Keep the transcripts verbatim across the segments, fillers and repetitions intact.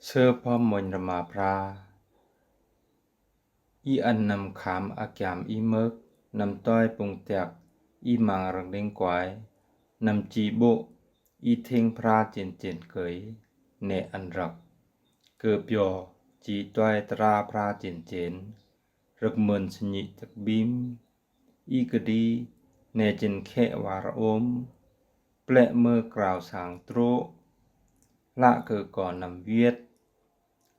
Sơpom moin rma phra. I ăn nam kham akiam i mơ̆k, nam toi pŭng tiak i mang rơng đing kuai, nam či ƀô̆ i thing phra čen čen kơi, ne ăn răk. Kơ pio či toi tra phra čen čen, răk mơn snhi tơk bim, i kơdi, ne čen khĕ war ôm, plĕ mơ krao sang trô̆, lă kơ ko nam wiêt,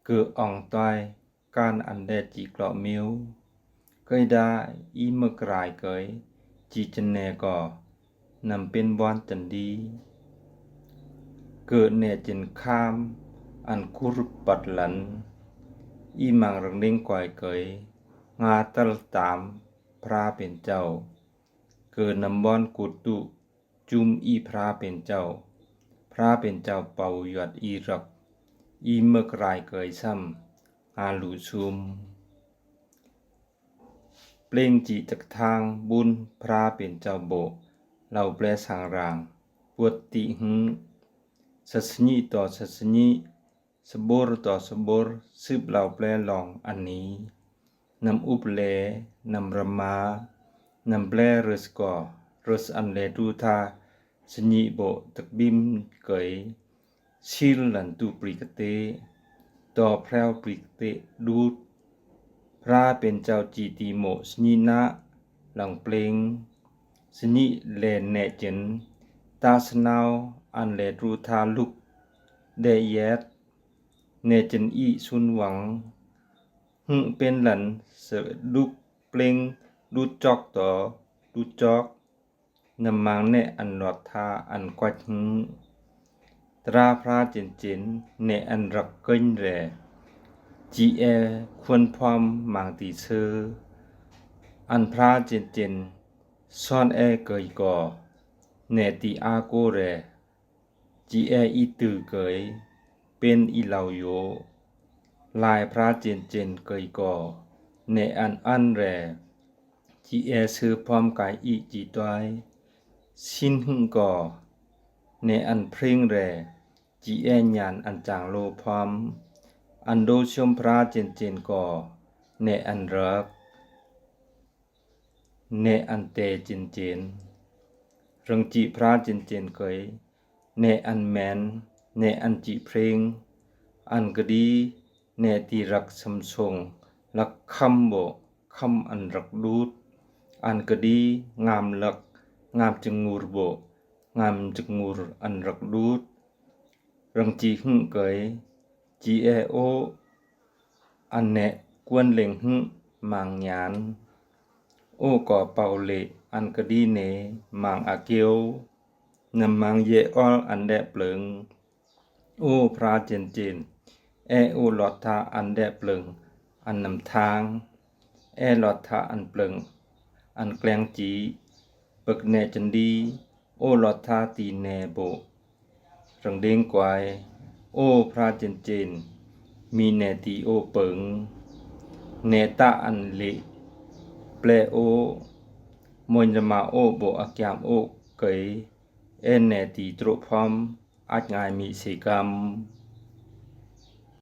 kơ ŏng toi, kan ăn đe či klŏ miu, kơi đa i mơ̆k rai kơi, či čene ko, nam pên ƀon čăn đi. Kơ ne čen kham, ăn kur păt lăn, i mang rơng đing kuai kơi, nga tăl tam, phra pên čao. Kơ nam ƀon kut tŭ, čum i phra pên čao. Phra pên čao pao yuăt i răk. I mơ̆k rai kơi săm, nga lu sum. Plêng či tơk thang ƀun phra pên čao ƀô̆, lau ple sang rang, puăt ti hŭ. Săsñi to săsñi, săbôr to săbôr, sưp lau ple lŏng ani. Nam up le, nam rma, nam ple rơs ko, rơs ăn le tru tha, sñi ƀô̆ tơk bim kơi, sil lăn tu pri kơtê, to phreo pri kơtê đut. Phra pên čao či ti mô̆ sñi nă, lăng plêng, sñi le ne čen, ta snao, ăn le tru tha lŭk, đe iet, ne čen i sun wăng, hŭ pên lăn, sơ đŭk plêng, đut čok to, đut čok, nam mang ne ăn lot tha ăn kuăč hŭ. Tra phra čen čen, ne ăn răk kêñ re, či e khuôn phom mang ti sơ. Ăn phra čen čen, son e kơi ko, ne ti a kô re, či e i tŭ kơi, pên i lau yo. Lai phra čen čen kơi ko, ne ăn ăn re, či e sơ phom kai i či toi. Sin hŭ ko, ne ăn phrêng re, či e nhan ăn čang lô phom. Ăn đô siôm phra čen čen ko, ne ăn răk, ne ăn te čen čen. Rơng či phra čen čen kơi, ne ăn men, ne ăn či phrêng, ăn kơdi, ne ti răk săm sông, lăk khăm ƀô̆, khăm ăn răk đut, ăn kơdi, ngam lăk, ngam jơngur ƀô̆, ngam jơngur ăn răk đut. Rơng či hŭ kơi, či e ô, ăn ne kuôn lêng hŭ mang nhan. Ô ko pao lê ăn kơdi ne mang akiêu. Nơm mang ye ol ăn đe plơ̆ng. Ô phra čen čen. E ô lot tha ăn đe plơ̆ng ăn nơm thang. E lot tha ăn plơ̆ng ăn kleng či. Pơk ne čen di. Ô lot tha ti ne ƀô̆. Rơng đêng kuai, ô phra čen čen, mi ne ti ô pơ̆ng, ne ta ăn lê ple ô, moñ rơma ô ƀô̆ akiam ô kơi, e ne ti trô̆ phom, ăt ngai mi se kam.